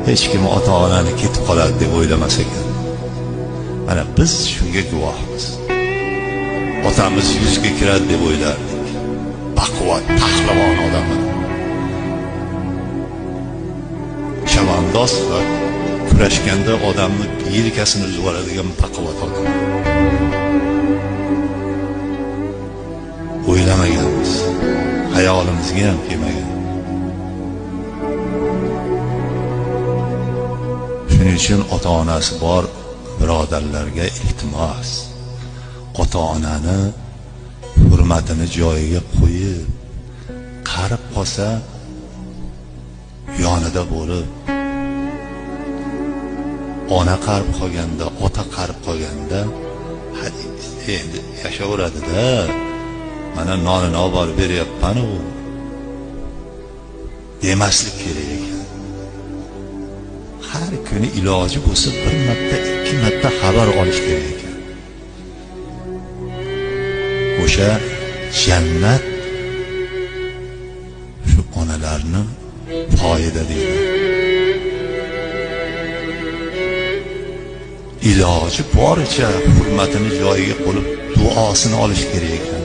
Hech kim ota-onani ketib qoladi deb o'ylamas ekan. Mana biz shunga guvohmiz. Otamiz 100 ga kiradi deb o'ylardik. Baquvvat, pahlavon odam edi. Chavandoz va kurashganda odamni yelkasini uzib oladigan baquvvat odam. O'ylamaganmiz. Hayolimizga ham kelmagan. Shuning uchun ota-onasi bor birodarlarga iltimos. Ota-onani hurmatini joyiga qo'yib, qarib qolsa yonida bo'lib, ona qarib qolganda, ota qarib qolganda endi yashaveradi-da. Mana nonini olib borib beryapman-u demaslik kerak ekan. Har kuni iloji bo'lsa bir marta, ikki marta xabar olish kerak ekan. O'sha jannat shu onalarni poyida deydi. Iloji boricha hurmatini joyiga qo'yib duosini olish kerak ekan.